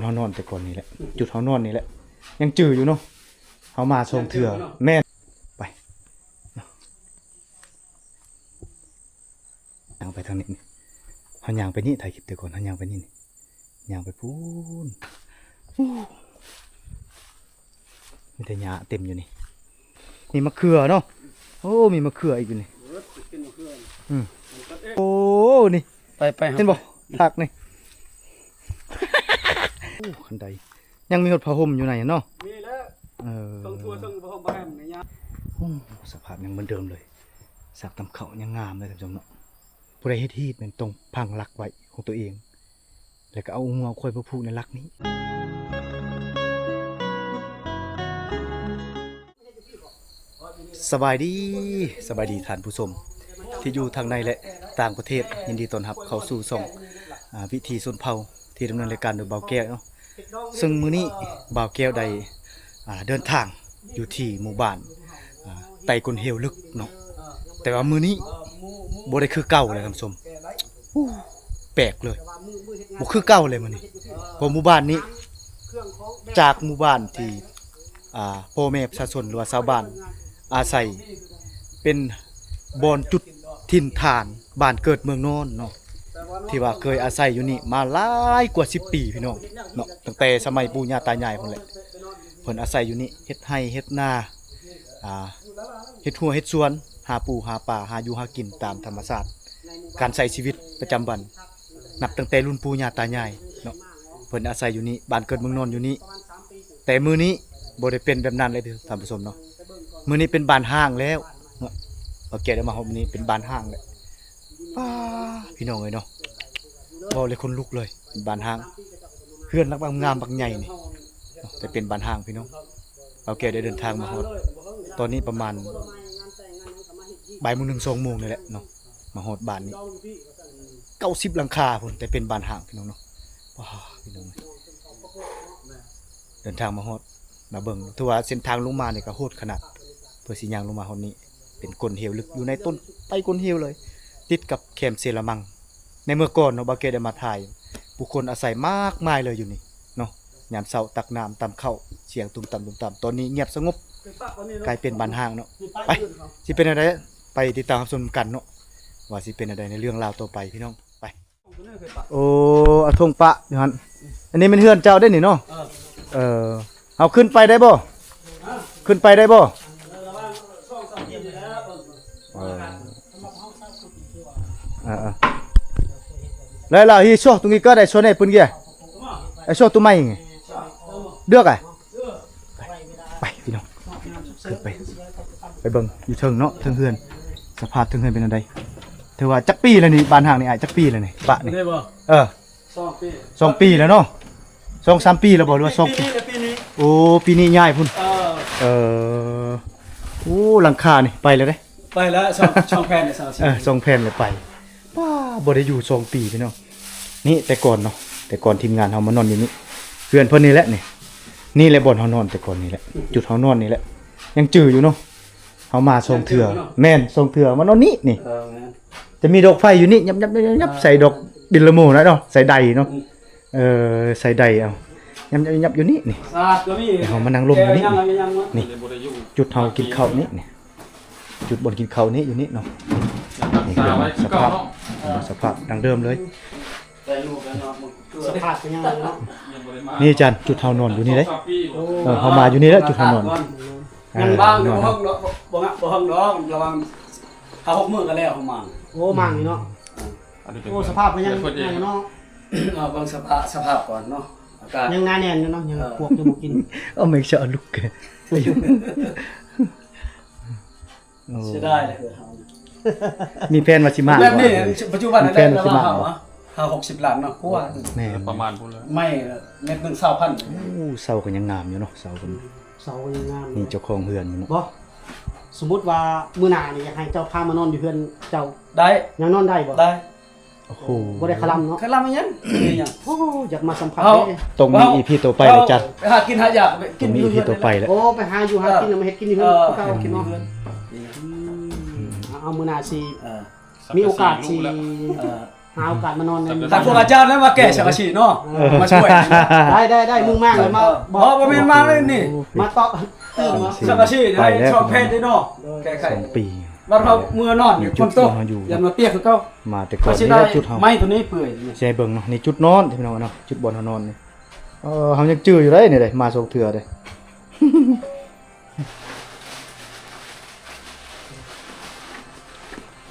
ເຮົານອນແຕ່ກ່ອນນີ້ແຫຼະ ຈຸດເຮົານອນນີ້ແຫຼະ ຍັງຈື່ຢູ່ເນາະ ເຮົາມາສອງເທື່ອ. ຍັງຈື່ເນາະ ແມ່ນ ໄປ ຍ່າງໄປທາງນີ້ ເຮົາຍ່າງໄປນີ້ ຖ່າຍຄລິບແຕ່ກ່ອນ ເຮົາຍ່າງໄປນີ້ ຍ່າງໄປພຸ້ນ ໂອ້ ມີແຕ່ຫຍ້າເຕັມຢູ່ນີ້ ມີມະເຂືອເນາະ ໂອ້ ມີມະເຂືອອີກຢູ່ນີ້ ເອີ ກິນມະເຂືອ ອືມ ໂອ້ ນີ້ ໄປ ໄປ ເຫັນບໍ່ ຜັກນີ້ ໂອ້ ຄັນໄດ ຍັງມີຮອດຜ້າຫົ່ມຢູ່ໃນຫັ້ນເນາະ ມີແລ້ວ ເອີ ເທິງທົ່ວເທິງຜ້າຫົ່ມຜ້າແຮມນີ້ຍາ ໂອ້ ສະພາບຍັງເໝືອນເດີມເລີຍ ຊາກຕຳເຂົ້າຍັງງາມເລີຍທ່ານຜູ້ຊົມເນາະ ຜູ້ໃດເຮັດຮີດແມ່ນຕ້ອງຝັງຫຼັກໄວ້ຂອງຕົວເອງ ແລ້ວກໍເອົາງົວເອົາຄວາຍມາຜູກໃນຫຼັກນີ້. ສະບາຍດີ ສະບາຍດີທ່ານຜູ້ຊົມທີ່ຢູ່ທາງໃນ ແລະ ຕ່າງປະເທດ ຍິນດີຕ້ອນຮັບເຂົ້າສູ່ຊ່ອງ ອາ ວິຖີຊົນເຜົ່າ ທີ່ດຳເນີນລາຍການໂດຍບ່າວແກ້ວເນາະ ເຊິ່ງມື້ນີ້ບ່າວແກ້ວໄດ້ ອາ ເດີນທາງຢູ່ທີ່ໝູ່ບ້ານ ອາ ໄຕກົ້ນເຫວເລິກເນາະ ແຕ່ວ່າມື້ນີ້ບໍ່ໄດ້ຄືເກົ່າເລີຍທ່ານຜູ້ຊົມ ໂອ້ ແປກເລີຍ ບໍ່ຄືເກົ່າເລີຍມື້ນີ້ ເພາະໝູ່ບ້ານນີ້ ຈາກໝູ່ບ້ານທີ່ ອ່າ ພໍ່ແມ່ປະຊາຊົນ ຫຼືວ່າຊາວບ້ານອາໄສ ເປັນບ່ອນຈຸດຖິ່ນຖານ ບ້ານເກີດເມືອງນອນເນາະ ທີ່ວ່າເຄີຍອາໄສຢູ່ນີ້ມາຫຼາຍກວ່າສິບປີພີ່ນ້ອງເນາະ ຕັ້ງແຕ່ສະໄໝປູ່ຍ່າຕາຍາຍພຸ້ນແຫຼະ ເພິ່ນອາໄສຢູ່ນີ້ ເຮັດໄຮ່ເຮັດນາ ອ່າ ເຮັດຮົ້ວເຮັດສວນ ຫາປູຫາປາ ຫາຢູ່ຫາກິນຕາມທຳມະຊາດ ການໃຊ້ຊີວິດປະຈຳວັນ ນັບຕັ້ງແຕ່ລຸ້ນປູ່ຍ່າຕາຍາຍເນາະ ເພິ່ນອາໄສຢູ່ນີ້ ບ້ານເກີດເມືອງນອນຢູ່ນີ້ ແຕ່ມື້ນີ້ບໍ່ໄດ້ເປັນແບບນັ້ນເລີຍເດີທ່ານຜູ້ຊົມເນາະ ມື້ນີ້ເປັນບ້ານຮ້າງແລ້ວເນາະ ບ່າວແກ້ວໄດ້ມາຮອດມື້ນີ້ເປັນບ້ານຮ້າງແລ້ວ ປ້າ ພີ່ນ້ອງເອີຍເນາະ ເວົ້າແລ້ວຂົນລຸກເລີຍ ເປັນບ້ານຮ້າງ ເຮືອນຫຼັງບັກງາມບັກໃຫຍ່ນີ້ເນາະ ແຕ່ເປັນບ້ານຮ້າງພີ່ນ້ອງ ບ່າວແກ້ວໄດ້ເດີນທາງມາຮອດ ຕອນນີ້ປະມານບ່າຍໂມງໜຶ່ງ ສອງໂມງນີ້ແຫຼະເນາະ ມາຮອດບ້ານນີ້ ເກົ້າສິບຫຼັງຄາພຸ້ນ ແຕ່ເປັນບ້ານຮ້າງພີ່ນ້ອງເນາະ ວ້າ ພີ່ນ້ອງ ເດີນທາງມາຮອດ ມາເບິ່ງ ຖືວ່າເສັ້ນທາງລົງມານີ້ກໍໂຫດຂະໜາດ ເພື່ອຊິຍ່າງລົງມາຮອດນີ້ ເປັນກົ້ນເຫວເລິກ ຢູ່ໃນຕົ້ນໄຕກົ້ນເຫວເລີຍ ຕິດກັບແຄມເຊລະມັງ ໃນເມື່ອກ່ອນເນາະ ບ່າວແກ້ວໄດ້ມາຖ່າຍ ຜູ້ຄົນອາໄສມາກມາຍເລີຍຢູ່ນີ້ເນາະ ຍາມເຊົ້າຕັກນ້ຳຕຳເຂົ້າ ສຽງຕຸ້ມຕາມ ຕຸ້ມຕາມ ຕອນນີ້ງຽບສະຫງົບ ກາຍເປັນບ້ານຮ້າງເນາະ ໄປ ຊິເປັນແນວໃດ ໄປຕິດຕາມຮັບຊົມນຳກັນເນາະ ວ່າຊິເປັນແນວໃດໃນເລື່ອງລາວຕໍ່ໄປພີ່ນ້ອງ ໄປ ໂອ້ ເອົາຖົງປະຢູ່ຫັ້ນ ອັນນີ້ແມ່ນເຮືອນເຈົ້າເດ້ນີ້ເນາະ ເອີ ເອີ ເຮົາຂຶ້ນໄປໄດ້ບໍ່ ຂຶ້ນໄປໄດ້ບໍ່ ເອີ ເອີ ເອີ ແລ້ວ ແລ້ວ ເຮົາຊອກຕົງນີ້ກໍໄດ້ ຊອກໃຫ້ເພິ່ນກະ ໄອ້ຊອກຕົວໃໝ່ ເດືອກອະ ໄປ ໄປພີ່ນ້ອງ ຂຶ້ນໄປ ໄປເບິ່ງຢູ່ເທິງເນາະ ເທິງເຮືອນ ສະພາບເທິງເຮືອນເປັນແນວໃດ ຖືວ່າຈັກປີແລ້ວນີ້ ບ້ານຮ້າງນີ້ອ້າຍ ຈັກປີແລ້ວນີ້ ປະນີ້ ນີ້ບໍ່ ເອີ ສອງປີ ສອງປີແລ້ວເນາະ ສອງສາມປີແລ້ວບໍ່ ຫຼືວ່າສອງປີ ປີນີ້ແຫຼະ ປີນີ້ ໂອ້ ປີນີ້ຍ້າຍພຸ້ນ ເອີ ເອີ ໂອ້ ຫຼັງຄານີ້ໄປແລ້ວເດ້ ໄປແລ້ວ ສອງ ສອງແຜ່ນ ເອີ ສອງແຜ່ນແລ້ວໄປ ປ້າ ບໍ່ໄດ້ຢູ່ສອງປີພີ່ນ້ອງ ນີ້ແຕ່ກ່ອນເນາະ ແຕ່ກ່ອນທີມງານເຮົາມານອນຢູ່ນີ້ ເຮືອນເພິ່ນນີ້ແຫຼະນີ້ ນີ້ແຫຼະບ່ອນເຮົານອນແຕ່ກ່ອນນີ້ແຫຼະ ຈຸດເຮົານອນນີ້ແຫຼະ ຍັງຈື່ຢູ່ເນາະ ເຮົາມາສອງເທື່ອ ຍັງຈື່ເນາະ ແມ່ນ ສອງເທື່ອມານອນນີ້ນີ້ ເອີ ແມ່ນ ຈະມີດອກໄຟຢູ່ນີ້ ຍັບໆໆໆ ອ່າ ໃສ່ດອກດິນລະໂມນະເນາະ ໃສ່ໄດເນາະ ອືມ ເອີ ໃສ່ໄດເອົາ ຍັບໆໆ ຢູ່ນີ້ນີ້ ສາດກໍມີ ແລ້ວເຮົາມານັ່ງລົມຢູ່ນີ້ ແກ້ວຍັງ ນີ້ ຍັງ ຈຸດເຮົາກິນເຂົ້ານີ້ນີ້ ຈຸດບ່ອນກິນເຂົ້ານີ້ຢູ່ນີ້ເນາະ ນີ້ຄືສະພາບ ເອີ ສະພາບດັ່ງເດີມເລີຍ ສະພາບກໍຍັງເນາະ ນີ້ອາຈານ ຈຸດເຮົານອນຢູ່ນີ້ເດ້ ໂອ້ ເອີ ເຮົາມາຢູ່ນີ້ແຫຼະ ຈຸດເຮົານອນ ຍັງບາງຢູ່ ເອີ ບໍ່ເຮິງດອກ ບໍ່ ບໍ່ເຮິງດອກ ລະຫວ່າງຫ້າຫົກມື້ກໍແລ້ວ ຫ້ອງໝາງ ໂອ້ ໝາງນີ້ເນາະ ໂອ້ ສະພາບກໍຍັງນັ້ນເນາະ ເອີ ເບິ່ງສະພາບ ສະພາບກ່ອນເນາະ ອາກາດຍັງໜາແໜ້ນຢູ່ເນາະ ຍັງ ເອີ ພວກຍັງບໍ່ກິນ ເອົາແມ່ງຊະລຸກ ໂອ້ ເສຍດາຍເລີຍເຮືອນເຮົາ ມີແຜນວ່າຊິມາ ແບບນີ້ ປັດຈຸບັນ ມີແຜນວ່າຊິມາ ລະຫວ່າງເຮົາ ຫ້າຫົກສິບລ້ານເນາະ ກວ່າ ແມ່ນ ປະມານພຸ້ນແຫຼະ ໄມ້ເມັດໜຶ່ງຊາວພັນ ໂອ້ ເສົາກໍຍັງງາມຢູ່ເນາະ ເສົາກໍ ເສົາກໍຍັງງາມ ນີ້ເຈົ້າຂອງເຮືອນຢູ່ເນາະ ບໍ່ ສົມມຸດວ່າມື້ໜ້ານີ້ຢາກໃຫ້ເຈົ້າພາມານອນຢູ່ເຮືອນເຈົ້າ ໄດ້ ຍັງນອນໄດ້ບໍ່ ໄດ້ ໂອ້ໂຫ ບໍ່ໄດ້ຄະລຳເນາະ ຄະລຳຫຍັງ ມີຫຍັງ ໂອ້ ຢາກມາສຳຜັດເດ້ ຕ້ອງມີອີພີຕໍ່ໄປແລ້ວຈັດ ໄປຫາກິນຫາຢາກ ຕ້ອງມີອີພີຕໍ່ໄປແລ້ວ ໂອ້ ໄປຫາຢູ່ຫາກິນ ເອີ ມາເຮັດກິນຢູ່ເຮືອນ ເອີ ເກົ່າ ເອີ ເນາະ ອືມ ເອົາ ມື້ໜ້າຊິ ເອີ ມີໂອກາດຊິ ເອີ ຫາໂອກາດມານອນໃນ ຖ້າພວກອາຈານແລ້ວມາແກ້ສັງກະສີເນາະ ເອີ ມາຊ່ວຍ ໄດ້ ໄດ້ ໄດ້ ມຶງມາແລ້ວມາ ບໍ່ ບໍ່ແມ່ນມາເລີຍນີ້ ມາຕອກຕື່ມ ສັງກະສີໃຫ້ຊອກແພດໄດ້ເນາະ ແກ້ໄຂ ສອງປີ ວ່າເຮົາເມື່ອນອນຢູ່ຝົນຕົກ ຢ້ານວ່າປຽກຄືເກົ່າ ມາແຕ່ກ່ອນນີ້ແຫຼະຈຸດເຮົາ ໄມ້ຕົວນີ້ເປື່ອຍ ຊິໃຫ້ເບິ່ງເນາະ ນີ້ຈຸດນອນພີ່ນ້ອງເນາະ ຈຸດບ່ອນເຮົານອນນີ້ ເອີ ເຮົາຍັງຈື່ຢູ່ເດ້ນີ້ເດ້ ມາສອງເທື່ອເດ້.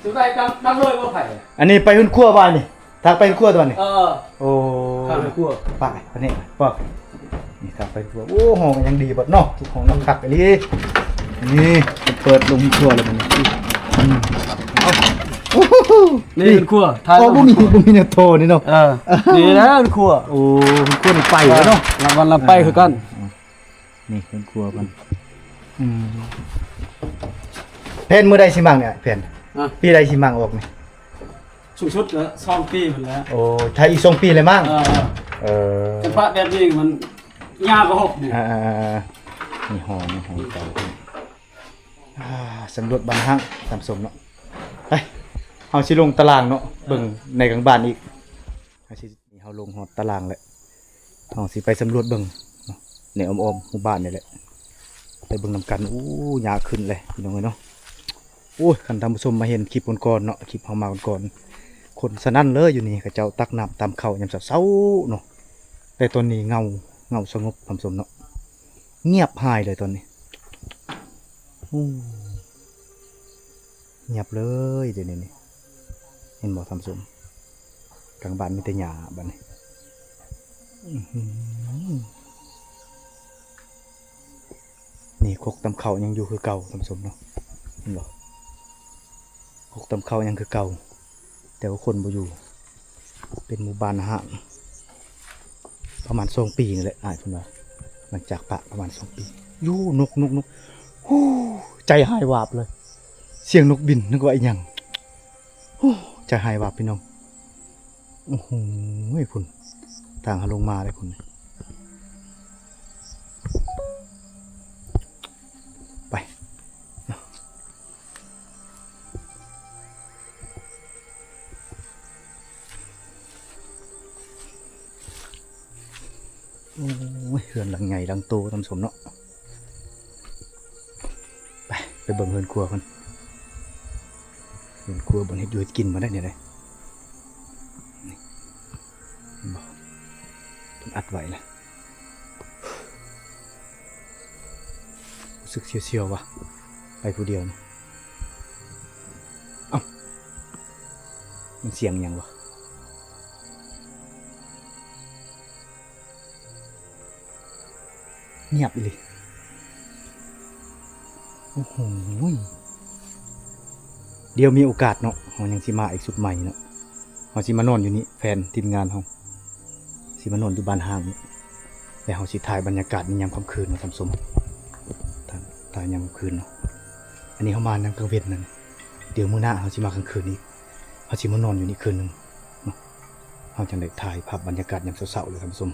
ຈຸດໃດ ດັງ ດັງເລີຍບໍ່ໄຜ ອັນນີ້ໄປເຮືອນຄົວບ້ານນີ້ ທາງໄປເຮືອນຄົວຕົວນີ້ ເອີ ໂອ້ ທາງເຮືອນຄົວ ໄປ ອັນນີ້ ໄປ ນີ້ທາງໄປເຮືອນຄົວ ໂອ້ ຫ້ອງຍັງດີເບິດເນາະ ທຸກຫ້ອງນອນຄັກອີ່ຫຼີ ນີ້ ເປີດລົງເຮືອນຄົວແລ້ວບັດນີ້ ອືມ ເອົາ ນີ້ເຮືອນຄົວ ໂອ້ ບໍ່ມີ ບໍ່ມີແນວໂທນີ້ເນາະ ເອີ ນີ້ແຫຼະເຮືອນຄົວ ໂອ້ ເຮືອນຄົວນີ້ໄປແລ້ວເນາະ ລາງວັນລາງໄປຄືກັນ ນີ້ເຮືອນຄົວເພິ່ນ ອືມ ແຜນມື້ໃດຊິໝັ້ງນີ້ ແຜນ ຮະ ປີໃດຊິໝັ້ງອອກນີ້ ສູງສຸດກໍສອງປີພຸ້ນແຫຼະ ໂອ້ ຖ້າອີກສອງປີແລ້ວໝັ້ງ ເອີ ເອີ ຄັນປະແບບນີ້ມັນຍາວກວ່າຫົກນີ້ ອ່າໆໆ ນີ້ຫ້ອງ ນີ້ຫ້ອງເກົ່າ ອ່າ ສຳຫຼວດບ້ານຮ້າງ ທ່ານຜູ້ຊົມເນາະ ໄປ ເຮົາຊິລົງຕາລ່າງເນາະ ເບິ່ງໃນກາງບ້ານອີກ ເຮົາຊິ ນີ້ເຮົາລົງຮອດຕາລ່າງແລ້ວ ເຮົາຊິໄປສຳຫຼວດເບິ່ງເນາະ ໃນອ້ອມໆໝູ່ບ້ານນີ້ແຫຼະ ໄປເບິ່ງນຳກັນ ໂອ້ ຫຍ້າຂຶ້ນເລີຍພີ່ນ້ອງເອີຍເນາະ ໂອ້ຍ ຄັນທ່ານຜູ້ຊົມມາເຫັນຄລິບກ່ອນໆເນາະ ຄລິບເຮົາມາກ່ອນໆ ຄົນສະໜັ່ນເລີຍຢູ່ນີ້ ເຂົາເຈົ້າຕັກນ້ຳຕຳເຂົ້າຍາມເຊົ້າໆເນາະ ແຕ່ຕອນນີ້ເຫງົາ ເຫງົາສະຫງົບທ່ານຜູ້ຊົມເນາະ ງຽບຫາຍເລີຍຕອນນີ້ ໂອ້ ງຽບເລີຍດຽວນີ້ນີ້ ເຫັນບໍ່ທ່ານຜູ້ຊົມ ກາງບ້ານມີແຕ່ຫຍ້າບັດນີ້ ອື້ຫື ນີ້ຄົກຕຳເຂົ້າຍັງຢູ່ຄືເກົ່າທ່ານຜູ້ຊົມເນາະ ເຫັນບໍ່ ຄົກຕຳເຂົ້າຍັງຄືເກົ່າ ແຕ່ວ່າຄົນບໍ່ຢູ່ ເປັນໝູ່ບ້ານຮ້າງ ປະມານສອງປີນີ້ແຫຼະ ອ້າຍເພິ່ນວ່າ ຫຼັງຈາກປະປະມານສອງປີ ຢູ່ ນົກ ນົກ ນົກ ໂອ້ ໃຈຫາຍວາບເລີຍ ສຽງນົກບິນ ນຶກວ່າອີ່ຫຍັງ ໂອ້ ໃຈຫາຍວາບພີ່ນ້ອງ ໂອ້ໂຫ ພຸ້ນ ທາງເຮົາລົງມາເດ້ພຸ້ນ ໄປ ໂອ້ຍ ເຮືອນຫຼັງໃຫຍ່ຫຼັງໂຕທ່ານຜູ້ຊົມເນາະ ໄປ ໄປເບິ່ງເຮືອນຄົວເພິ່ນ ເຮືອນຄົວບ່ອນເຮັດຢູ່ເຮັດກິນບໍ່ໄດ້ແນວໃດ ນີ້ ເຫັນບໍ່ ເພິ່ນອັດໄວ້ລະ ຮູ້ສຶກສຽວໆວ່າ ໄປຜູ້ດຽວນີ້ ເອົ້າ ມັນສຽງຫຍັງວະ? ງຽບອີ່ຫຼີ ໂອ້ໂຫ ດຽວມີໂອກາດເນາະ ເຮົາຍັງຊິມາອີກຊຸດໃໝ່ເນາະ ເຮົາຊິມານອນຢູ່ນີ້ ແຟນທີມງານເຮົາ ຊິມານອນຢູ່ບ້ານຮ້າງນີ້ ແລ້ວເຮົາຊິຖ່າຍບັນຍາກາດໃນຍາມຄ່ຳຄືນເນາະທ່ານຜູ້ຊົມ ຖ່າຍ ຖ່າຍຍາມຄ່ຳຄືນເນາະ ອັນນີ້ເຮົາມາຍາມກາງເວັນນັ້ນ ດຽວມື້ໜ້າເຮົາຊິມາກາງຄືນອີກ ເຮົາຊິມານອນຢູ່ນີ້ຄືນໜຶ່ງເນາະ ເຮົາຈັ່ງໄດ້ຖ່າຍພາບບັນຍາກາດຍາມເຊົ້າໆເລີຍທ່ານຜູ້ຊົມ.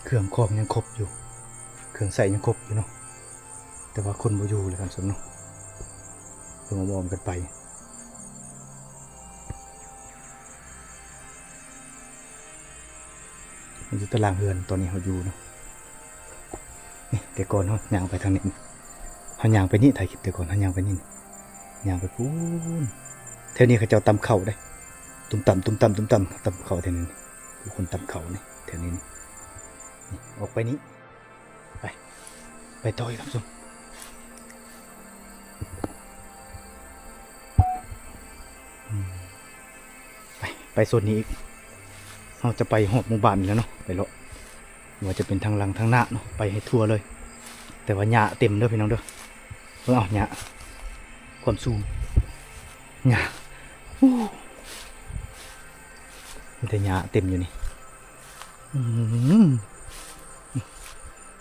ເຄື່ອງຂອງຍັງຄົບຢູ່ ເຄື່ອງໃຊ້ຍັງຄົບຢູ່ເນາະ ແຕ່ວ່າຄົນບໍ່ຢູ່ແລ້ວທ່ານຜູ້ຊົມເນາະ ເບິ່ງອ້ອມໆກັນໄປ ມັນຢູ່ຕາລ່າງເຮືອນ ຕອນນີ້ເຮົາຢູ່ເນາະ ນີ້ ແຕ່ກ່ອນເຮົາຍ່າງໄປທາງນີ້ ເຮົາຍ່າງໄປນີ້ ຖ່າຍຄລິບແຕ່ກ່ອນ ເຮົາຍ່າງໄປນີ້ ຍ່າງໄປພຸ້ນ ແຖວນີ້ເຂົາເຈົ້າຕຳເຂົ້າເດ້ ຕຸ້ມຕຳ ຕຸ້ມຕຳ ຕຸ້ມຕຳ ຕຳເຂົ້າແຖວນີ້ ຜູ້ຄົນຕຳເຂົ້ານີ້ ແຖວນີ້ນີ້ ນີ້ ອອກໄປນີ້ ໄປ ໄປຕໍ່ອີກທ່ານຜູ້ຊົມ ອືມ ໄປ ໄປໂຊນນີ້ອີກ ເຮົາຈະໄປຮອບໝູ່ບ້ານນີ້ແລ້ວເນາະ ໄປເລາະ ບໍ່ວ່າຈະເປັນທາງຫຼັງທາງໜ້າເນາະ ໄປໃຫ້ທົ່ວເລີຍ ແຕ່ວ່າຫຍ້າເຕັມເດີພີ່ນ້ອງເດີ ເບິ່ງເອົາຫຍ້າ ຄວາມສູງ ຫຍ້າ ໂອ້ ມີແຕ່ຫຍ້າເຕັມຢູ່ນີ້ ອືມ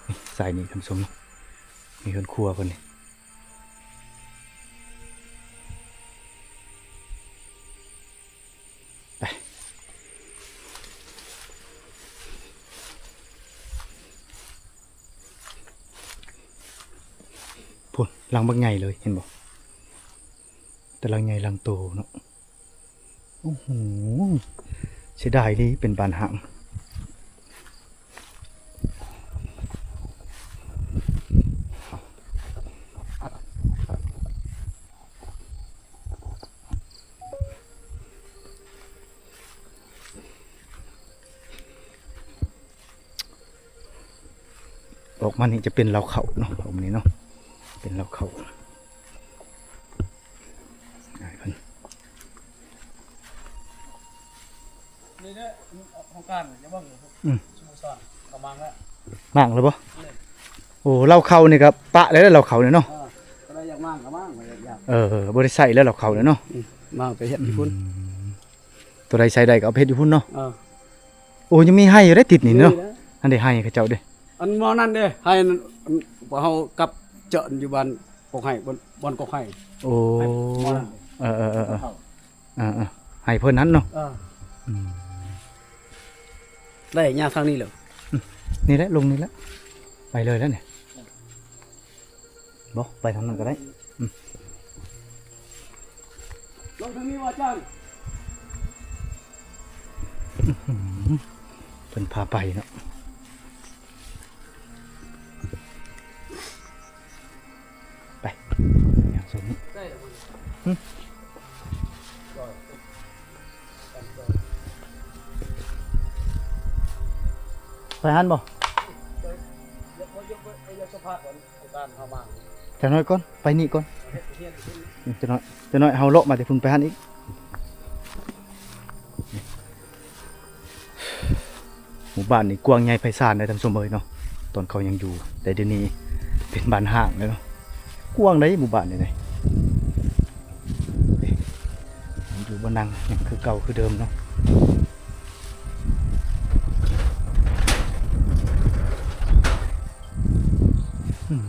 ນີ້ ສາຍນີ້ທ່ານຜູ້ຊົມ ນີ້ເຮືອນຄົວເພິ່ນນີ້ ນີ້ ຫຼັງບັກໃຫຍ່ເລີຍ ເຫັນບໍ່? ແຕ່ຫຼັງໃຫຍ່ຫຼັງໂຕເນາະ. ໂອ້ໂຫ ເສຍດາຍເດ ເປັນບ້ານຮ້າງ. ອອກມານີ້ຈະເປັນເລົ້າເຂົ້າເນາະ ໂຮມນີ້ເນາະ ເປັນເລົ້າເຂົ້າ. ອ້າຍເພິ່ນ ນີ້ເດ້ ຫ້ອງການ ຢ່າເບິ່ງ ອືມ ສະໂມສອນ ເຂົາມ້າງແລ້ວ ມ້າງແລ້ວບໍ່? ນີ້ ໂອ້ ເລົ້າເຂົ້ານີ້ກໍປະແລ້ວ ເລົ້າເຂົ້ານີ້ເນາະ ເອີ ກໍໄດ້ຢາກມ້າງກໍມ້າງ ບໍ່ໄດ້ຢາກ ເອີ ບໍ່ໄດ້ໃຊ້ແລ້ວ ເລົ້າເຂົ້ານີ້ເນາະ ອືມ ມ້າງໄປເຮັດຢູ່ພຸ້ນ ອືມ ຕົວໃດໃຊ້ໄດ້ກໍເອົາໄປເຮັດຢູ່ພຸ້ນເນາະ ເອີ ໂອ້ ຍັງມີໄຮ່ຢູ່ເດ້ ຕິດນີ້ເນາະ ມີເດ້ ອັນເດ້ໄຮ່ເຂົາເຈົ້າເດ້ ອັນໝໍ້ນັ້ນເດ້ ໄຮ່ນັ້ນ ອັນ ພວກເຮົາກັບເຈາະຢູ່ບ້ານ ກົກໄຮ່ ບ່ອນ ບ່ອນກົກໄຮ່ ໂອ້ ໄຮ່ໝໍ້ນັ້ນເດ້ ເອີໆໆໆ ເອີໆ ໄຮ່ເພິ່ນຫັ້ນເນາະ ເອີ ອືມ ໄດ້ຍ່າງທາງນີ້ເລີຍ ອືມ ນີ້ແຫຼະ ລົງນີ້ແຫຼະ ໄປເລີຍແລ້ວນີ້. ບໍ່ ໄປທາງນັ້ນກໍໄດ້ ອືມ ລົງທາງນີ້ວ່າອາຈານ ເພິ່ນພາໄປເນາະ ໄປ ຍ່າງໂຊນນີ້ ຫຶ ໄປຫັ້ນບໍ່? ແຕ່ນ້ອຍກ່ອນ ໄປນີ້ກ່ອນ ແຕ່ນ້ອຍ ແຕ່ນ້ອຍເຮົາເລາະມາແຕ່ພຸ້ນໄປຫັ້ນອີກ. ໝູ່ບ້ານນີ້ກວ້າງໃຫຍ່ໄພສານເດ້ທ່ານຜູ້ຊົມເອີຍເນາະ ຕອນເຂົາຍັງຢູ່ ແຕ່ດຽວນີ້ເປັນບ້ານຮ້າງແລ້ວເນາະ ກວ້າງໃດໝູ່ບ້ານນີ້ເດ້ ຢູ່ບໍ່ນັ່ງ ຍັງຄືເກົ່າຄືເດີມເນາະ ອືມ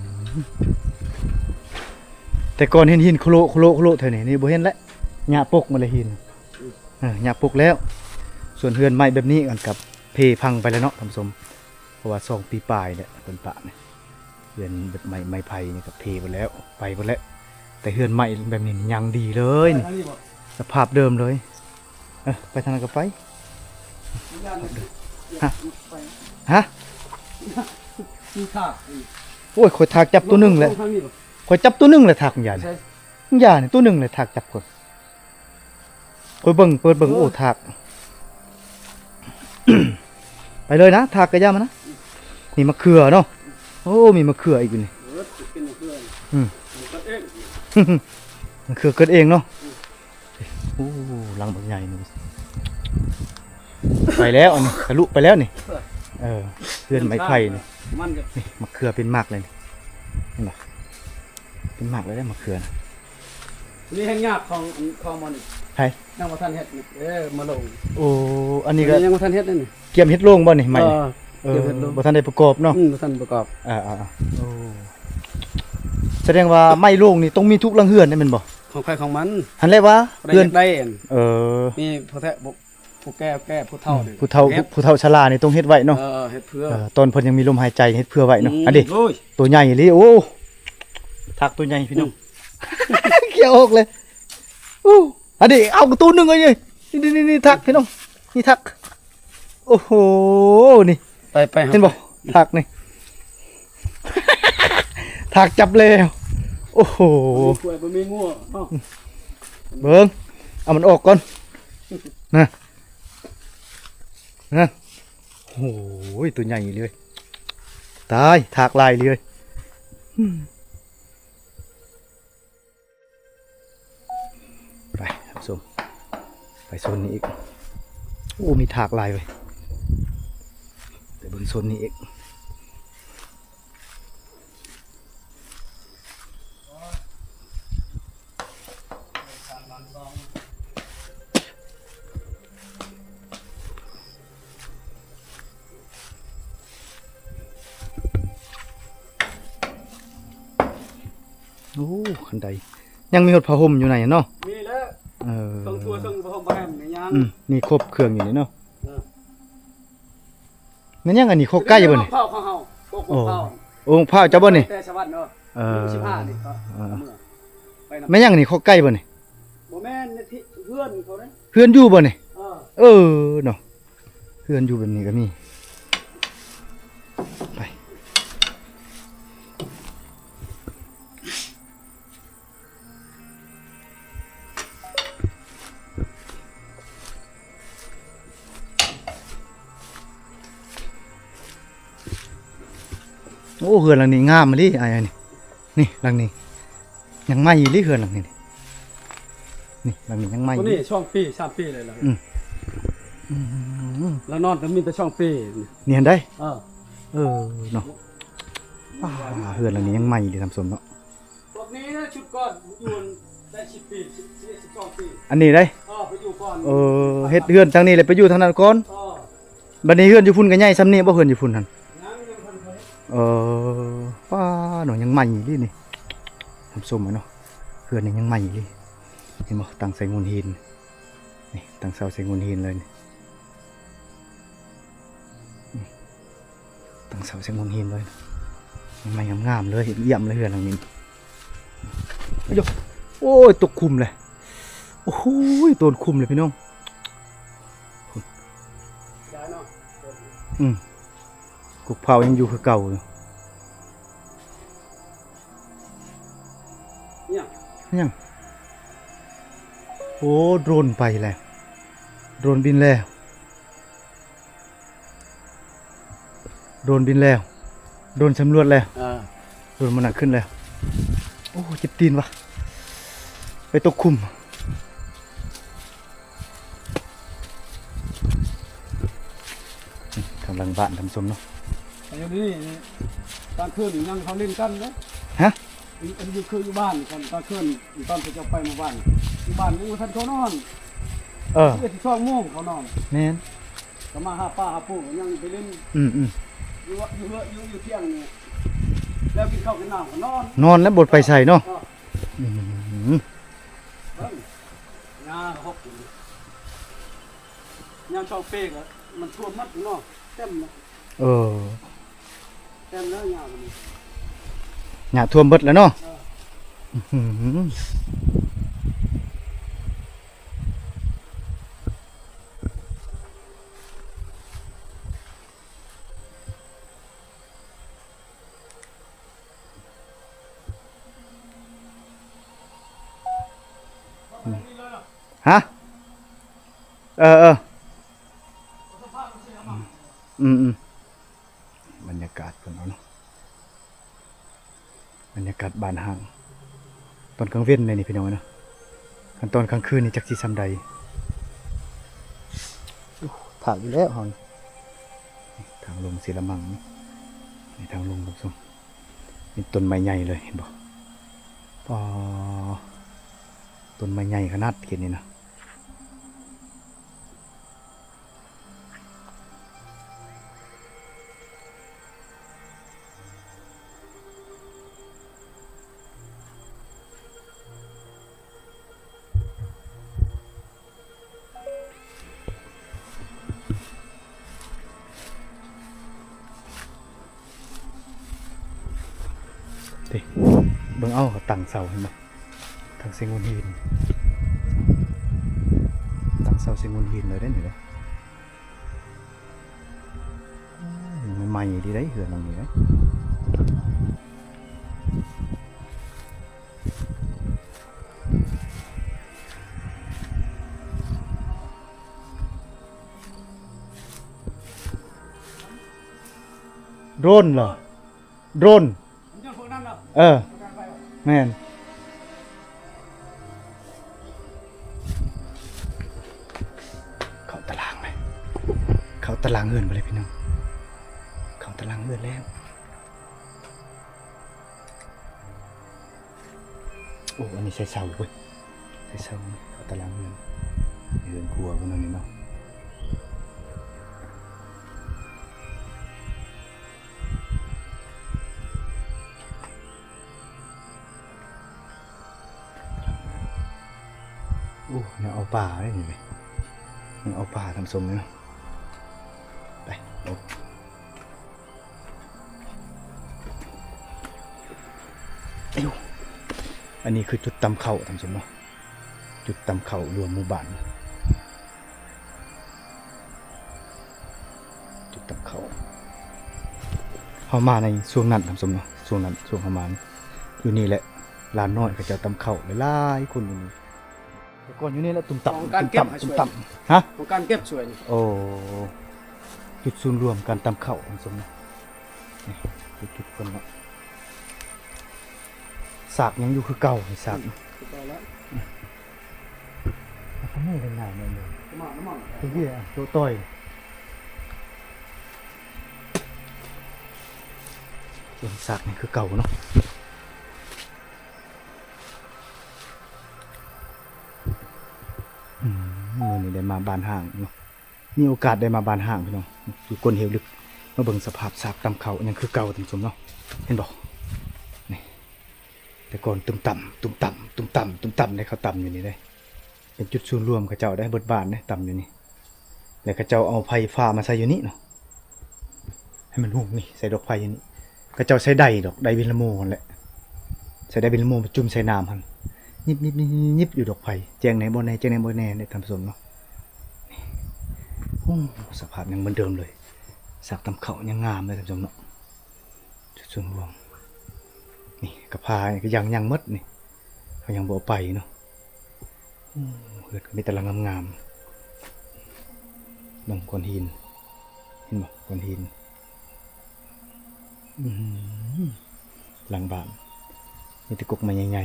ແຕ່ກ່ອນເຫັນຫີນໂຄໂລະ ໂຄໂລະ ໂຄໂລະແຖວນີ້ ນີ້ບໍ່ເຫັນແລ້ວ ຫຍ້າປົກໝົດແລ້ວຫີນ ເອີ ຫຍ້າປົກແລ້ວ ສ່ວນເຮືອນໄມ້ແບບນີ້ມັນກໍເພພັງໄປແລ້ວເນາະທ່ານຜູ້ຊົມ ເພາະວ່າສອງປີປາຍແລ້ວເພິ່ນປະນີ້ ເຮືອນແບບໄມ້ ໄມ້ໄຜ່ນີ້ກໍເພໝົດແລ້ວ ໄປໝົດແລ້ວ ແຕ່ເຮືອນໄມ້ແບບນີ້ຍັງດີເລີຍນີ້ ສະພາບເດີມເລີຍ ເອີ ໄປທາງໃດກໍໄປ ຮະ ຮະ ມີທາກ ໂອ້ຍ ຂ້ອຍທາກຈັບຕົວໜຶ່ງແຫຼະ ຂ້ອຍຈັບຕົວໜຶ່ງແຫຼະ ທາກມັນຢານີ້ ໃສ ມັນຢານີ້ ຕົວໜຶ່ງແຫຼະ ທາກຈັບຂ້ອຍ ຂ້ອຍເບິ່ງ ເປີດເບິ່ງ ໂອ້ ໂອ້ ທາກ ໄປເລີຍນະ ທາກກະຢ່າມານະ ມີມະເຂືອເນາະ ໂອ້ ມີມະເຂືອອີກຢູ່ນີ້ ເອີ ກິນມະເຂືອ ອືມ ມັນເກີດເອງ ມະເຂືອເກີດເອງເນາະ ອືມ ໂອ້ ຫຼັງບັກໃຫຍ່ນີ້ ໄປແລ້ວ ອັນນີ້ທະລຸໄປແລ້ວນີ້ ເອີ ເຮືອນໄມ້ໄຜ່ນີ້ ມັນກໍ ນີ້ ມະເຂືອເປັນໝາກເລີຍນີ້ ເຫັນບໍ່? ເປັນໝາກເລີຍເດ້ ມະເຂືອນະ ນີ້ແຮ່ງຍາກຂອງ ຂອງມັນ ໃຜ? ຍັງບໍ່ທັນເຮັດນີ້ ເອີ ມາລົງ ໂອ້ ອັນນີ້ກໍ ອັນນີ້ຍັງບໍ່ທັນເຮັດນີ້ ກຽມເຮັດໂລງບໍ່ນີ້? ໄມ້ ເອີ ເອີ ກຽມເຮັດໂລງ ບໍ່ທັນໄດ້ປະກອບເນາະ ອືມ ບໍ່ທັນປະກອບ ອ່າໆໆ ໂອ້ ສະແດງວ່າໄມ້ໂລງນີ້ຕ້ອງມີທຸກຫຼັງເຮືອນເດ້ແມ່ນບໍ່? ຂອງໃຜຂອງມັນ ຫັ້ນແຫຼະວ່າ ເຮືອນ ໄດ້ ເອີ ມີຜູ້ແທ້ ຜູ້ແກ່ ແກ່ ຜູ້ເຖົ້າ ອືມ ນີ້ ຜູ້ເຖົ້າ ເຮັດ ຜູ້ເຖົ້າຊະລານີ້ຕ້ອງເຮັດໄວ້ເນາະ ເອີ ເຮັດເພື່ອ ເອີ ຕອນເພິ່ນຍັງມີລົມຫາຍໃຈເຮັດເພື່ອໄວ້ເນາະ ໂອ້ຍ ອັນນີ້ ໂອ້ຍ ໂຕໃຫຍ່ອີ່ຫຼີ ໂອ້ ທາກໂຕໃຫຍ່ພີ່ນ້ອງ ອືມ ເຂົ້າອອກເລີຍ ໂອ້ ອັນນີ້ ເອົາໂຕໜຶ່ງເອີຍ ນີ້ ນີ້ ນີ້ ນີ້ ທາກພີ່ນ້ອງ ນີ້ທາກ ໂອ້ໂຫ ນີ້ ໄປ ໄປ ເຫັນບໍ່? ທາກນີ້ ທາກຈັບແລ້ວ ໂອ້ໂຫ ບໍ່ມີກວຍ ບໍ່ມີງົວເນາະ ເບິ່ງ ເອົາມັນອອກກ່ອນ ນະ ນະ ໂອ້ຍ ໂຕໃຫຍ່ເລີຍ ຕາຍ ທາກຫຼາຍເລີຍ ອືມ ໄປທ່ານຜູ້ຊົມ ໄປໂຊນນີ້ອີກ ໂອ້ ມີທາກຫຼາຍເວີຍ ໄປເບິ່ງໂຊນນີ້ອີກ ໂອ້ ຄັນໄດ ຍັງມີຮອດຜ້າຫົ່ມຢູ່ໃນເນາະ ມີແລ້ວ ເອີ ເຄື່ອງຄົວ ເຄື່ອງຜ້າຫົ່ມຜ້າແຫ້ງນີ້ຍັງ ອືມ ມີຄົບເຄື່ອງຢູ່ນີ້ເນາະ ເອີ ແມ່ນຫຍັງອັນນີ້? ຄົກໄກ່ບໍ່ນີ້? ໂອ້ ໝາກພ້າວຂອງເຮົາ ໂອ້ ໝາກພ້າວ ໂອ້ ໝາກພ້າວເຈົ້າບໍ່ນີ້? ແຕ່ສະຫວັນເນາະ ເອີ ສິບຫ້ານີ້ກໍ ເອີ ເມືອໄປນຳ. ແມ່ນຫຍັງນີ້? ຄອກໄກ່ບໍ່ນີ້? ບໍ່ແມ່ນ ເຮືອນເຂົາເດ້. ເຮືອນຢູ່ບໍ່ນີ້? ເອີ ເອີເນາະ ເຮືອນຢູ່ແບບນີ້ກໍມີ. ໄປ. ໂອ້ ເຮືອນຫຼັງນີ້ງາມອີ່ຫຼີອ້າຍ ອັນນີ້ ນີ້ຫຼັງນີ້ຍັງໃໝ່ອີ່ຫຼີ ເຮືອນຫຼັງນີ້ ນີ້ຫຼັງນີ້ຍັງໃໝ່. ໂຕນີ້ສອງປີ ສາມປີເລີຍລະ. ອືມ ອືມ ລະນອນກໍມີແຕ່ສອງປີນີ້ຫັ້ນໃດ. ເອີ ເອີເນາະ ວ້າ ເຮືອນຫຼັງນີ້ຍັງໃໝ່ຢູ່ເດ້ທ່ານຜູ້ຊົມເນາະ. ພວກນີ້ນະ ຊຸດກ່ອນຢູ່ໄດ້ສິບປີ ສິບ ສິບເອັດ ສິບສອງປີ ອັນນີ້ເດ້. ເອີ ໄປຢູ່ກ່ອນ. ເອີ ເຮັດເຮືອນທາງນີ້ແລ້ວໄປຢູ່ທາງນັ້ນກ່ອນ. ເອີ ບັດນີ້ເຮືອນຢູ່ພຸ້ນກໍໃຫຍ່ຊ່ຳນີ້ບໍ່? ເຮືອນຢູ່ພຸ້ນຫັ້ນ ຍັງ ຍັງບໍ່ທັນເຮັດ. ເອີ ປ້າເນາະ ຍັງໃໝ່ອີ່ຫຼີນີ້ທ່ານຜູ້ຊົມເນາະ ເຮືອນນີ້ຍັງໃໝ່ອີ່ຫຼີ. ເຫັນບໍ່? ຕັ້ງໃສ່ໂງ່ນຫີນ ນີ້ ຕັ້ງເສົາໃສ່ໂງ່ນຫີນເລີຍນີ້. ຕັ້ງເສົາໃສ່ໂງ່ນຫີນເລີຍ ໃໝ່ງາມໆເລີຍ ຢ້ຽມເລີຍເຮືອນຫຼັງນີ້. ໂອ້ຍ ໂອ້ຍ ຕົກຂຸມເລີຍ. ໂອ້ໂຫ ໂຕນຂຸມເລີຍພີ່ນ້ອງ. ອືມ ກົກເພົາຍັງຢູ່ຄືເກົ່າຢູ່. ຫຍັງ? ໂອ້ ໂດຣນໄປແລ້ວ ໂດຣນບິນແລ້ວ. ໂດຣນບິນແລ້ວ ໂດຣນສຳຫຼວດແລ້ວ. ເອີ ໂດຣນມັນໜັກຂຶ້ນແລ້ວ. ໂອ້ ເຈັບຕີນວະ ໄປຕົກຂຸມ. ທາງຫຼັງບ້ານທ່ານຜູ້ຊົມເນາະ. ອັນນີ້ກາງຄືນນີ້ຍັງເຂົາຫຼິ້ນກັນເດ້. ຮະ? ອັນ ອັນຢູ່ຄືຢູ່ບ້ານ ຕອນກາງຄືນ ຕອນເຂົາເຈົ້າໄປໝູ່ບ້ານ ຢູ່ບ້ານຍັງບໍ່ທັນເຂົ້ານອນ. ເອີ ສິບເອັດ ສິບສອງໂມງເຂົານອນ. ແມ່ນ ກໍມາຫາປາຫາປູຍັງໄປຫຼິ້ນ. ອືມໆ ຢູ່ ຢູ່ເຮືອນ ຢູ່ ຢູ່ທ່ຽງນີ້ ແລ້ວກິນເຂົ້າກິນນ້ຳກໍນອນ ນອນແລ້ວບໍ່ໄປໃສເນາະ. ເອີ ອືມ ເບິ່ງ ຫຍ້າຫົກຢູ່ນີ້ ຍາມຊ່ວງເປກໍມັນຖ້ວມໝົດເນາະ ເຕັມເນາະ. ເອີ ເຕັມແລ້ວຫຍ້າມັນນີ້ ຫຍ້າຖ້ວມເບິດແລ້ວເນາະ. ເອີ ອືມ ຮະ? ເອີໆ ອືມໆ ບັນຍາກາດເພິ່ນເນາະ ບັນຍາກາດບ້ານຮ້າງ ຕອນກາງເວັນແນວນີ້ພີ່ນ້ອງເອີຍເນາະ. ຄັນຕອນກາງຄືນນີ້ຈັກຊິຊ່ຳໃດ. ໂອ້ ພາກຢູ່ແລ້ວເຮົານີ້ ທາງລົງເຊລະມັງ ນີ້ທາງລົງ ທ່ານຜູ້ຊົມ. ເປັນຕົ້ນໄມ້ໃຫຍ່ເລີຍ ເຫັນບໍ່? ປໍ ຕົ້ນໄມ້ໃຫຍ່ຂະໜາດເຂດນີ້ນະ. ເດ້ ເບິ່ງເອົາ ເຂົາຕັ້ງເສົາ ເຫັນບໍ່? ຕັ້ງໃສ່ໂງ່ນຫີນ ຕັ້ງເສົາໃສ່ໂງ່ນຫີນເລີຍເດ້ນີ້ເດ້. ໃໝ່ໆ ດີໄດ໋ ເຮືອນຫຼັງນີ້ເດ້. ໂດຣນເນາະ ໂດຣນ ເອີ ແມ່ນ. ເຂົ້າຕາລ່າງເລີຍ ເຂົ້າຕາລ່າງເຮືອນໄປເລີຍພີ່ນ້ອງ ເຂົ້າຕາລ່າງເຮືອນແລ້ວ. ໂອ້ ອັນນີ້ໃສ່ເສົາເວີ້ຍ ໃສ່ເສົາ ເຂົ້າຕາລ່າງເຮືອນ ເຮືອນຄົວເພິ່ນອັນນີ້ເນາະ. ໂອ້ ແນວເອົາປາເດ້ນີ້ ແນວເອົາປາ ທ່ານຜູ້ຊົມເນາະ. ໄປ ລົງ. ອັນນີ້ຄືຈຸດຕຳເຂົ້າ ທ່ານຜູ້ຊົມເນາະ, ຈຸດຕຳເຂົ້າລວມໝູ່ບ້ານ ຈຸດຕຳເຂົ້າ. ເຮົາມາໃນຊ່ວງນັ້ນ ທ່ານຜູ້ຊົມເນາະ, ຊ່ວງນັ້ນ ຊ່ວງເຮົາມານີ້ ຢູ່ນີ້ແຫຼະ ຫຼານນ້ອຍເຂົາເຈົ້າຕຳເຂົ້າຫຼາຍໆ ຄົນຢູ່ນີ້. ແຕ່ກ່ອນຢູ່ນີ້ແຫຼະ ຕຸ້ມຕຳ ຂອງການເກັບ ຕຸ້ມຕຳ ຕຸ້ມຕຳ. ຮະ? ຂອງການເກັບຊ່ວຍນີ້. ໂອ້ ຈຸດສູນລວມການຕຳເຂົ້າ ທ່ານຜູ້ຊົມເນາະ. ນີ້ ຈຸດເພິ່ນເນາະ. ສາກຍັງຢູ່ຄືເກົ່າ ສາກ ອືມ ຄືເກົ່າແລ້ວ. ອືມ ອັນນີ້ເປັນໜ້າແມ່ນບໍ່? ນ້ຳມັນ ນ້ຳມັນ ເປັນເຫຍື່ອໂຕະຕ່ອຍ. ເປັນສາກຍັງຄືເກົ່າເນາະ. ອືມ ມື້ນີ້ໄດ້ມາບ້ານຮ້າງເນາະ. ມີໂອກາດໄດ້ມາບ້ານຮ້າງ ພີ່ນ້ອງ, ຢູ່ກົ້ນເຫວເລິກ. ມາເບິ່ງສະພາບສາກຕຳເຂົ້າຍັງຄືເກົ່າ ທ່ານຜູ້ຊົມເນາະ. ເຫັນບໍ່? ນີ້ ແຕ່ກ່ອນຕຸ້ມຕຳ ຕຸ້ມຕຳ ຕຸ້ມຕຳ ຕຸ້ມຕຳ ໄດ້ເຂົາຕຳຢູ່ນີ້ເດ້. ເປັນຈຸດສູນລວມເຂົາເຈົ້າໄດ້ ເບິດບ້ານເດ້ ຕຳຢູ່ນີ້. ແລ້ວເຂົາເຈົ້າເອົາໄຟຟ້າມາໃສ່ຢູ່ນີ້ເນາະ ໃຫ້ມັນຮຸ່ງນີ້ ໃສ່ດອກໄຟຢູ່ນີ້. ເຂົາເຈົ້າໃຊ້ໄດດອກ ໄດວິນລະໂມຫັ້ນແຫຼະ, ໃຊ້ໄດວິນລະໂມມາຈຸ່ມໃສ່ນ້ຳຫັ້ນ ຍິບໆໆໆ ຢູ່ດອກໄຟ. ແຈ້ງແດ່ບໍ່ແນ່ ແຈ້ງແດ່ບໍ່ແນ່ເດ້ ທ່ານຜູ້ຊົມເນາະ. ໂອ້ ສະພາບຍັງເໝືອນເດີມເລີຍ, ສາກຕຳເຂົ້າຍັງງາມເລີຍ ທ່ານຜູ້ຊົມເນາະ. ຈຸດສູນລວມ ນີ້ກະພາກໍຍັງ ຍັງໝົດນີ້ ເຂົາຍັງບໍ່ເອົາໄປເນາະ. ໂອ້ ເຮືອນກໍມີແຕ່ຫຼັງງາມໆ. ເບິ່ງກ້ອນຫີນ ເຫັນບໍ່? ກ້ອນຫີນ. ອື ຫຼັງບ້ານມີແຕ່ກົກໄມ້ໃຫຍ່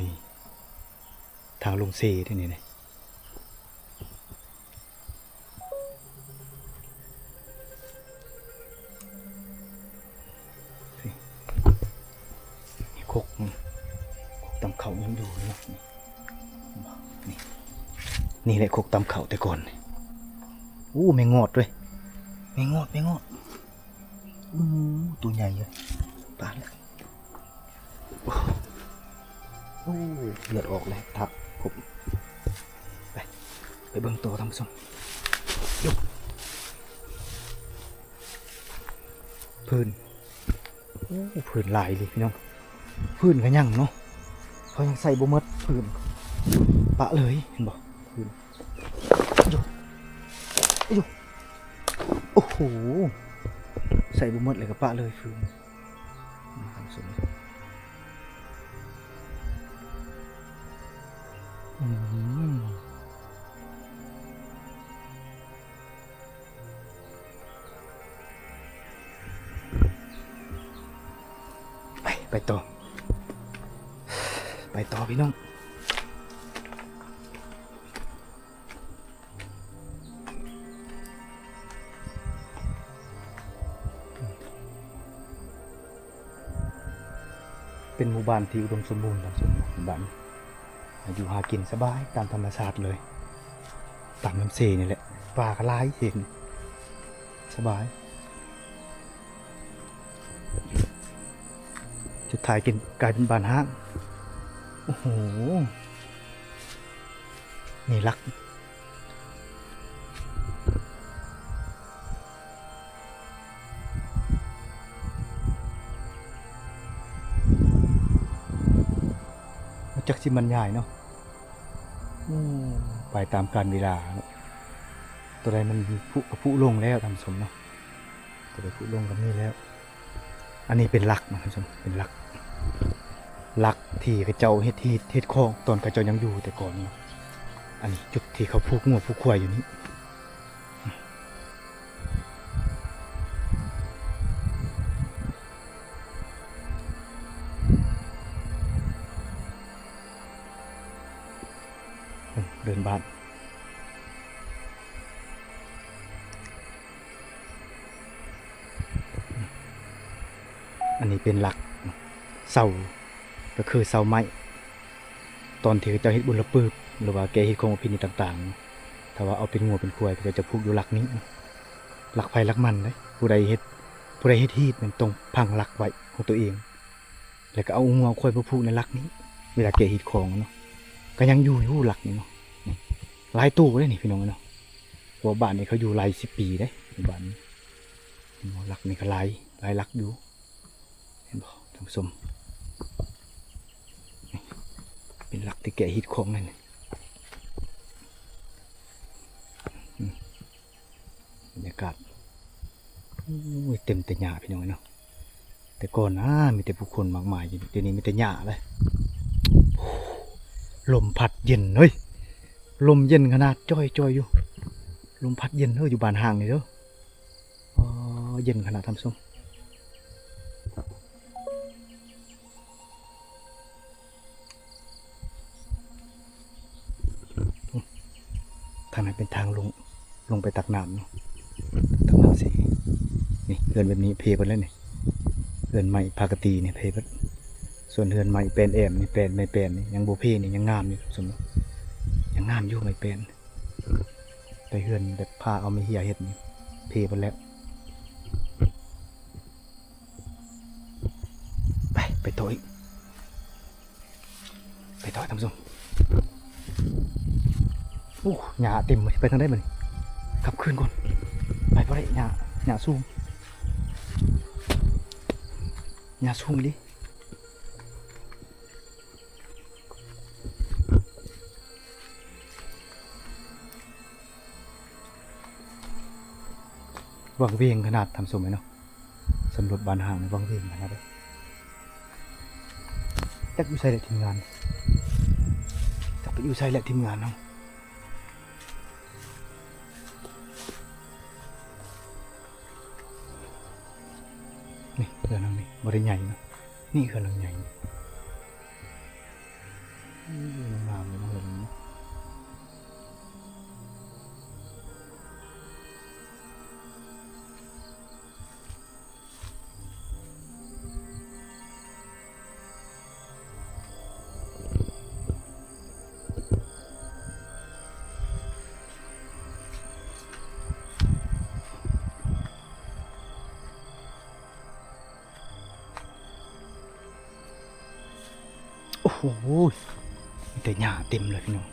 ໆ ທາງລົງເຊເດ້ນີ້. ນີ້ຄົກ ຄົກຕຳເຂົ້າຍັງຢູ່ເນາະ. ນີ້ ນີ້ແຫຼະຄົກຕຳເຂົ້າແຕ່ກ່ອນ. ໂອ້ ແມງງອດເວີຍ ແມງງອດ ແມງງອດ. ໂອ້ ໂຕໃຫຍ່ເວີຍ ປາດ. ໂອ້ ເລືອດອອກແລ້ວ ທັບຄົບ. ໄປ ໄປເບິ່ງຕໍ່ ທ່ານຜູ້ຊົມ. ຍກ ພື້ນ ໂອ້ ພື້ນຫຼາຍເລີຍ ພີ່ນ້ອງ. ພື້ນກໍຍັງເນາະ ເຂົາຍັງໃສ່ບໍ່ໝົດ ພື້ນປະເລີຍ ເຫັນບໍ່? ພື້ນ ໂອ້ໂຫ ໃສ່ບໍ່ໝົດເລີຍກໍປະເລີຍ ຟື້ນ. ອືມ ໄປ ໄປຕໍ່ ໄປຕໍ່ ພີ່ນ້ອງ. ເປັນໝູ່ບ້ານທີ່ອຸດົມສົມບູນ ທ່ານຜູ້ຊົມ. ບ້ານຢູ່ຫາກິນສະບາຍຕາມທຳມະຊາດເລີຍ ຕາມນ້ຳເຊນີ້ແຫຼະ. ປາກໍຫຼາຍ ເຫັນສະບາຍ. ສຸດທ້າຍກາຍເປັນບ້ານຮ້າງ. ໂອ້ໂຫ ນີ້ຫຼັກ ບໍ່ຈັກຊິບັນຍາຍເນາະ. ໂອ້ ໄປຕາມການເວລາເນາະ, ຕົວໃດມັນຜຸກໍຜຸລົງແລ້ວ ທ່ານຜູ້ຊົມເນາະ, ຕົວໃດຜຸລົງກໍມີແລ້ວ. ອັນນີ້ເປັນຫຼັກນະທ່ານຜູ້ຊົມ, ເປັນຫຼັກ ຫຼັກທີ່ເຂົາເຈົ້າເຮັດຮີດເຮັດຄອງ ຕອນເຂົາເຈົ້າຍັງຢູ່ແຕ່ກ່ອນເນາະ. ອັນນີ້ຈຸດທີ່ເຂົາຜູກງົວຜູກຄວາຍຢູ່ນີ້. ເດີ່ນບ້ານ. ອັນນີ້ເປັນຫຼັກເສົາ ກໍຄືເສົາໄມ້ ຕອນທີ່ເຂົາເຈົ້າເຮັດບຸນລະປຶບ ຫຼືວ່າແກ່ຮີດຂອງປະເພນີຕ່າງໆ ຖ້າວ່າເອົາເປັນງົວເປັນຄວາຍ ເຂົາເຈົ້າຈະຜູກຢູ່ຫຼັກນີ້. ຫຼັກໃຜຫຼັກມັນເດ້, ຜູ້ໃດເຮັດ ຜູ້ໃດເຮັດຮີດແມ່ນຕ້ອງພັງຫຼັກໄວ້ຂອງຕົວເອງ ແລ້ວກໍເອົາງົວເອົາຄວາຍມາຜູກໃນຫຼັກນີ້ ເວລາແກ່ຮີດຂອງເນາະ. ກໍຍັງຢູ່ຢູ່ຫຼັກນີ້ເນາະ, ນີ້ຫຼາຍໂຕເດ້ນີ້ພີ່ນ້ອງເນາະ. ເພາະວ່າບ້ານນີ້ເຂົາຢູ່ຫຼາຍສິບປີເດ້ ບ້ານນີ້. ເຫັນບໍ່? ຫຼັກນີ້ກໍຫຼາຍ ຫຼາຍຫຼັກຢູ່ ເຫັນບໍ່ທ່ານຜູ້ຊົມ? ນີ້ເປັ ຫຼັກທີ່ແກະຮີດຂອງນັ້ນ ອືມ ບັນຍາກາດ ໂອ້ຍ ເຕັມແຕ່ຫຍ້າພີ່ນ້ອງເອີຍເນາະ. ແຕ່ກ່ອນນະ ມີແຕ່ຜູ້ຄົນມາກມາຍ ດຽວນີ້ມີແຕ່ຫຍ້າເລີຍ. ລົມພັດເຢັນເຮີ້ຍ ລົມເຢັນຂະໜາດ ຈ່ອຍໆຢູ່. ລົມພັດເຢັນເຮີ້ຍ ຢູ່ບ້ານຮ້າງນີ້ເດີ້. ອໍ ເຢັນຂະໜາດທ່ານຜູ້ຊົມ. ທາງນັ້ນເປັນທາງລົງ ລົງໄປຕັກນ້ຳເນາະ ຕັກນ້ຳເສ. ນີ້ເຮືອນແບບນີ້ເພເບິດແລ້ວນີ້ ເຮືອນໄມ້ຜາກະຕີນີ້ເພເບິດ. ສ່ວນເຮືອນໄມ້ແປນແອມນີ້ ແປນ ໄມ້ແປນນີ້ຍັງບໍ່ເພນີ້ ຍັງງາມຢູ່ ສົມ ຍັງງາມຢູ່ໄມ້ແປນ. ແຕ່ເຮືອນແບບພາເອົາໄມ້ເຫຍເຮັດນີ້ເພເບິດແລ້ວ. ໄປ ໄປຕໍ່ອີກ ໄປຕໍ່ທ່ານຜູ້ຊົມ. ໂອ້ ຫຍ້າເຕັມເລີຍ ໄປທາງໃດບັດນີ້? ກັບຄືນກ່ອນ ໄປບໍ່ໄດ້ ຫຍ້າ ຫຍ້າສູງ ຫຍ້າສູງອີ່ຫຼີ. ວັງເວງຂະໜາດທ່ານຜູ້ຊົມເອີຍເນາະ. ສຳຫຼວດບ້ານຮ້າງນີ້ວັງເວງຂະໜາດເລີຍ. ຈັກຢູ່ໃສແຫຼະທີມງານ ຈັກໄປຢູ່ໃສແຫຼະທີມງານເຮົາ. ນີ້ເຮືອນຫຼັງນີ້ບໍ່ໄດ້ໃຫຍ່ເນາະ ນີ້ເຮືອນຫຼັງໃຫຍ່. ອືມ ງາມເລີຍເຮືອນນີ້. ໂອ້ໂຫ ມີແຕ່ຫຍ້າເຕັມເລີຍພີ່ນ້ອງ.